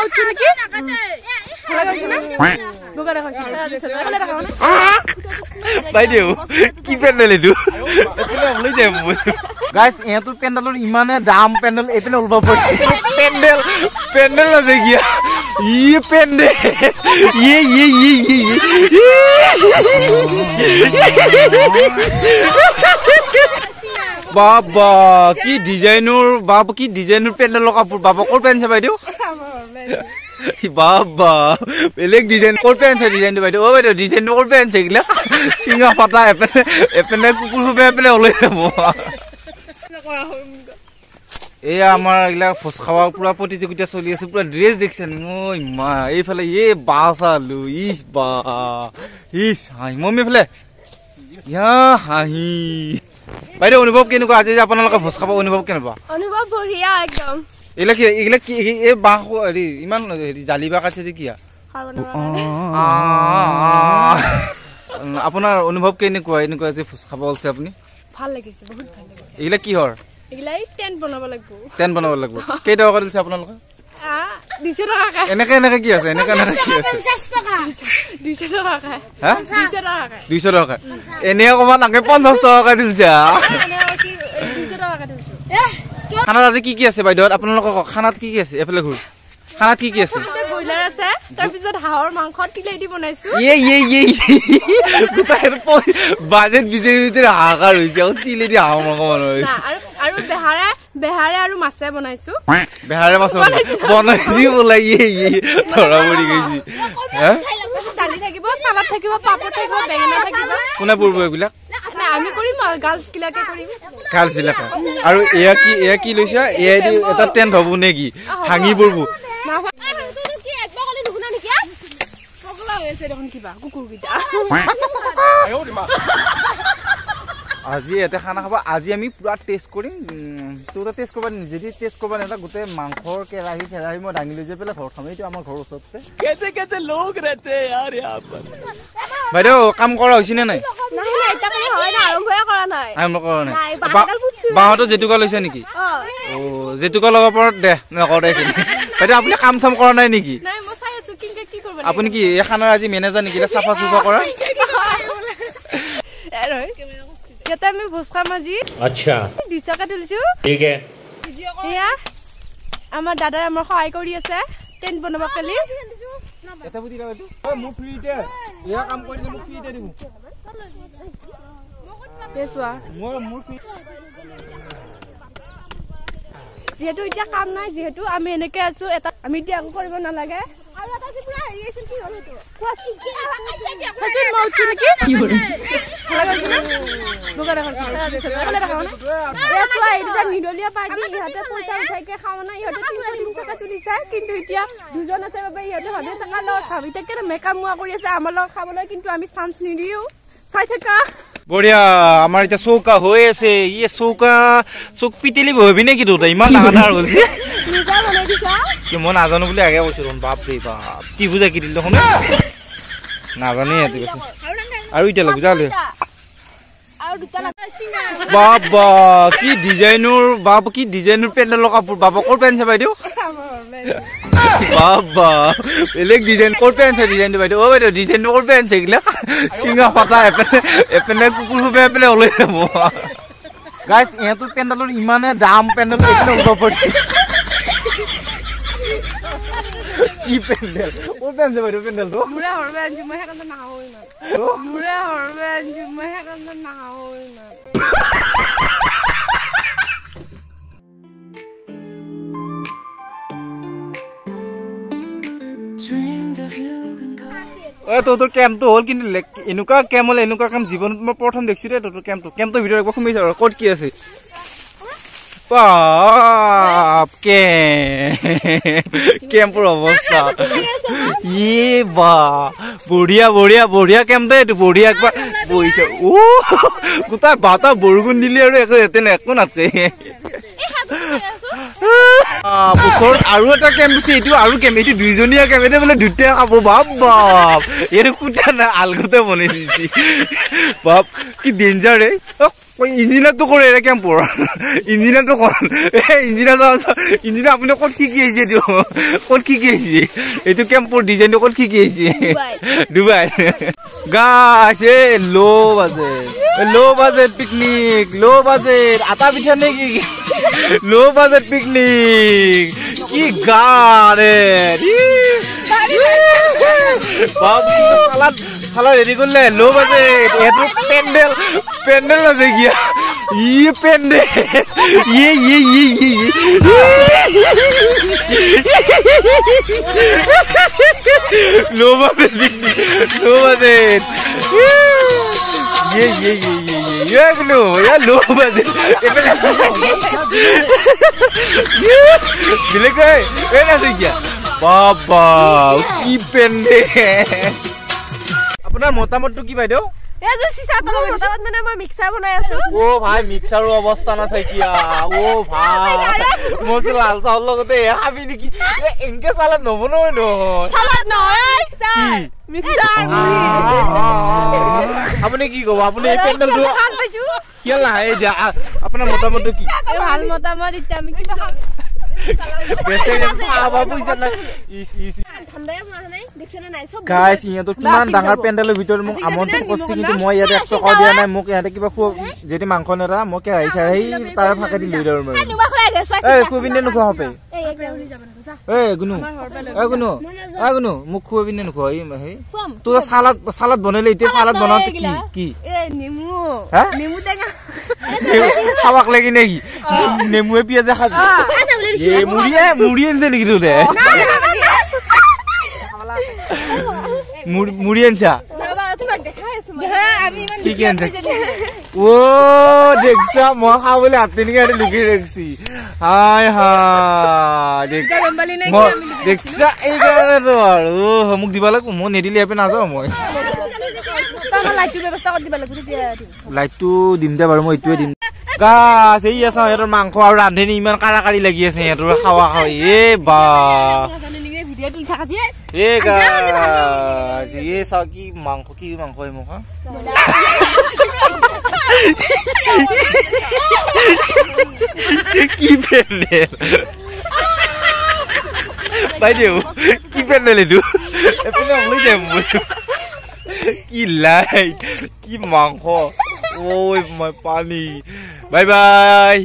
উঠছি নেকি? বাইদেউ কি পেণ্ডেল এইটো? লৈ যায় গাইছ, ইহঁতৰ পেণ্ডেলৰ ইমানে দাম, পেণ্ডেল এইপিনে ওলব পৰিছে। পেণ্ডেল পেণ্ডেল নাদেখিয়া ই পেণ্ডেল ইয়ে ইয়ে ইয়ে ইয়ে। বাবা কি ডিজাইনৰ, বাবা কি ডিজাইনৰ পেণ্ডেলৰ কাপোৰ। বাবা ক'ৰ পেণ্ট বাইদেউ? বাবা বেলেগ ডিজাইন। ক'ৰ পেণ্ট আছে ডিজাইনটো বাইদেউ? অ বাইদেউ ডিজাইনটো ক'ৰ পেণ্ট আছে? এইগিলা চিঙা ফাটা এপিনে এপিনে কুকুৰ সোপে এপিনে ওলাই যাব। এয়া আমাৰ এইগিলা ভোজ খাৱা পুৰা প্ৰতিযোগিতা চলি আছে। পুৰা ড্ৰেছ দেখিছে মই মা এইফালে এই বাছ আলু ইচ বা ইচ হাঁহি মম্মি এইফালে ইয়া হাঁহি। বাইদেউ অনুভৱ কেনেকুৱা আজি যে আপোনালোকে ভোজ খাব? অনুভৱ কেনেকুৱা? অনুভৱ বঢ়িয়া একদম। এইগিলা কি, এইগিলা কি এই বাঁহ হেৰি ইমান হেৰি জালি বাঁহ আছে যে কিয়া? আপোনাৰ অনুভৱ কেনেকুৱা এনেকুৱা যে ভোজ খাব ওলছে আপুনি? ভাল লাগিছে, বহুত ভাল লাগিছে। এইগিলা কিহৰ? এইগিলা এই টেণ্ট বনাব লাগিব। টেণ্ট বনাব লাগিব। কেই টকা দিছে আপোনালোকে? 200 টকাকে। এনেকে এনেকে কি আছে? এনেকে এনেকে কি আছে? 50 টকা। 200 টকাকে। হা? 200 টকাকে। 200 টকা। এনে অকমান আগে 50 টকাকে দিলছা। 200 টকাকে দিলছো। খানাত আজি কি কি আছে বাইদেউ? আপোনালোকক খানাত কি কি আছে? এফালে ঘূৰ। খানাত কি কি আছে? ব্ৰইলাৰ আছে, তাৰপিছত হাঁহৰ মাংস তিলেদি বনাইছো। ইয়ে ইয়ে ইয়ে গোটাই বাজেট বিচাৰি বিচাৰি হাহাকাৰ হৈছে। তিলেদি হাঁহৰ মাংস বনোৱা হৈছে। আৰু বেহাৰে, বেহাৰে আৰু মাছে বনাইছো। বেহাৰে মাছে বনাইছি বোলে। ইয়ে ইয়ে ধৰা পৰি গৈছি। দালি থাকিব, চালাড থাকিব, পাপৰ থাকিব, বেঙেনা থাকিব। কোনে পৰিব এইবিলাক? আমি কৰিম, গাৰ্লছ বিলাকে কৰিম। গাৰ্লছ বিলাকে। আৰু এয়া কি, এয়া কি লৈছা? এয়া দি এটা টেণ্ট হ'ব নেকি? ভাঙি পৰিব। আজি ইয়াতে খানা খাব। আজি আমি পুৰা টেষ্ট কৰিম। তোৰ টেষ্ট কৰিব, যদি টেষ্ট কৰিব নাযায় গোটেই মাংসৰ কেৰাহী চেৰাহী মই দাঙি লৈ যাই পেলাই ঘৰত খাম। এইটো আমাৰ ঘৰৰ ওচৰতে। কেছে কেছে লোক ৰহতে यार यहाँ पर। বাইদেউ কাম কৰা হৈছে নে নাই? আৰম্ভ কৰা নাই। বাঁহতো জেতুকা লৈছে নেকি? অ জেতুকা লগাব পৰা দে নকৰে। বাইদেউ আপুনি কাম চাম কৰা নাই নেকি? আপুনি কি এই খানাৰ আজি মেনেজাৰ নেকি? চাফা চুফা কৰা? ইয়াতে আমি ভোজ খাম আজি। আচ্ছা 200কে তুলিছো। ঠিক আছে। এয়া আমাৰ দাদাই আমাৰ সহায় কৰি আছে টেণ্ট বনাব কালি। যিহেতু এতিয়া কাম নাই, যিহেতু আমি এনেকে আছো, এটা আমি এতিয়া একো কৰিব নালাগে। নিদলীয় পাৰ্টি ইহঁতে পইচা উঠাইকে খাওঁ নাই, ইহঁতে 300-300কে তুলিছে। কিন্তু এতিয়া দুজন আছে বাবে ইহঁতে ভাবি কাৰ লগত খাম। এতিয়া কেনে মেকআপ মোৱা কৰি আছে আমাৰ লগত খাবলৈ, কিন্তু আমি চান্স নিদিওঁ। চাই থাকা বঢ়িয়া। আমাৰ এতিয়া চৌকা হৈ আছে। ই চৌকা চৌক পিটিলি বহিবি নেকি তহঁতে? ইমান ডাঙৰ ডাঙৰ হ'ল কি মই নাজানো বুলি আগে কৈছো দেখোন। বাপ ৰে বাপ, কি বুজা কি দিল দেখোন, নাজানেই ইহঁতে কৈছে। আৰু এতিয়া বুজালে বাবা কি ডিজাইনৰ, বাবা কি ডিজাইনৰ পেণ্ডেলৰ কাপোৰ। বাবা ক'ৰ পেণ্ট আছে বাইদেউ? বাবা বেলেগ ডিজাইন। ক'ৰ পেণ্ট আছে ডিজাইনটো বাইদেউ? অ বাইদেউ ডিজাইনটো ক'ৰ পেণ্ট আছে? এইগিলা চিঙা ফাটা এপিনে এপিনে কুকুৰ সোপে এপিনে ওলাই যাব। গাইছ ইহঁতৰ পেণ্ডেলৰ ইমানে দাম, পেণ্ডেল এইপিনে ওলাব পৰিছে। কি পেণ্ডেল? ক'ৰ পেণ্ট আছে বাইদেউ পেণ্ডেলটো? মোৰে হৰবে আনছো মই, সেইকাৰণে নাখাওঁ ইমান। মোৰে হৰবে আনছো মই, সেইকাৰণে নাখাওঁ ইমান। তহঁতৰ কেম্পটো হ'ল, কিন্তু এনেকুৱা কেম্প হ'লে এনেকুৱা কেম্প জীৱনত মই প্ৰথম দেখিছো দেই। তহঁতৰ কেম্পটো, কেম্পটোৰ ভিতৰত একবাৰ সোমাইছো আৰু ক'ত কি আছে। বাপ কেম্পৰ অৱস্থা ইয়ে বা বঢ়িয়া বঢ়িয়া বঢ়িয়া কেম্প দেই এইটো। বঢ়িয়া একবাৰ বহিছে। ও গোটাই বাতা বৰষুণ দিলে আৰু একো ইয়াতে একো নাছে। ওচৰত আৰু এটা কেম্প আছে, এইটো আৰু কেম্প, এইটো দুইজনীয়া কেম্প। এইটো বোলে দুটাই খাব। বাপ বাপ, এইটো কুটা নাই আলগুতে বনাই দিছে। বাপ কি ডেঞ্জাৰ ৰে। ইঞ্জিনিয়াৰটো কৰে এৰে কেম্পৰ ইঞ্জিনিয়াৰটো কৰ এই ইঞ্জিনিয়াৰ ইঞ্জিনিয়াৰ আপুনি ক'ত শিকি আহিছে এইটো ক'ত শিকি আহিছে এইটো কেম্পৰ ডিজাইনটো ক'ত শিকি আহিছে ডুবাই গাছ এই ল' বাজেট ল' বাজেট পিকনিক ল' বাজেট আটা পিঠা নেকি ল' বাজেট পিকনিক কি গাৰে চালাড ৰেডি কৰিলে ল' বাজেট এইটো পেণ্ডেল পেণ্ডেল আছে কিয়া ই পেণ্ডেল ইয়ে ইয়ে ইয়ে ইয়ে ল' বাজেট ল' বাজেট ये ये ये ये ये ये ये लो বাজেট বেলেগ এই না কিয়া বাবা কি পেণ্ডেল আপোনাৰ মতামতটো কি বাইদেউ? অ ভাই মিক্সাৰৰ অৱস্থা নাচাই কিয়া অ ভাই মই লাল চাউল লগতে খাবি নেকি এনকে চালাড নবনাই নহয় আপুনি কি ক'ব আপুনি এই পেণ্ডেলটো কিয় নাহে এতিয়া আপোনাৰ মতামতটো কি? ভাল মতামত এতিয়া আমি কিবা খাম গাইছ ইহঁতৰ কিমান ডাঙৰ পেণ্ডেলৰ ভিতৰত মোক আমন্ত্ৰণ কৰিছে কিন্তু মই ইয়াতে 1 টকাও দিয়া নাই মোক ইহঁতে কিবা খুৱ যদি মাংস নেৰা মই কেৰাহী চাৰাহী তাৰ ফাঁকেদি লৈ যাব পাৰিম এই খুৱাবি নে নোখোৱা সপে এই গুণু এই গুণু এই গুণু মোক খুৱাবি নে নোখোৱা সেই তোৰ চালাড চালাড বনালে এতিয়া চালাড বনাওঁতে কি কি খাবাক লাগি নেকি নেমুৱে পিঁয়াজে খাবি মুড়িয়ে মুড়ি আনছে নেকি তোলে মুড়ি আনছা কি কি আনছা ও দেখছা মই খাবলৈ হাত নেকি লুকি ৰাখছি হাই হাই দেখছা এইকাৰণেতো আৰু মোক দিব লাগিব মই নিদিলে ইয়াৰ পৰা নাযাওঁ মই লাইটটো দিম দে বাৰু মই এইটোৱে দিম গাছ এই আছা সিহঁতৰ মাংস আৰু ৰান্ধনি ইমান কাৰাকাৰি লাগি আছে সিহঁতৰ খাৱা খাই এ বা এ গাছ এ চাওঁ কি মাংস এই মোক কি পেণ্ডেল বাইদেউ কি পেণ্ডেল এইটো এপিনে লৈ যাম কি লাইট কি মাংস ঐ মই পানী বাই বাই।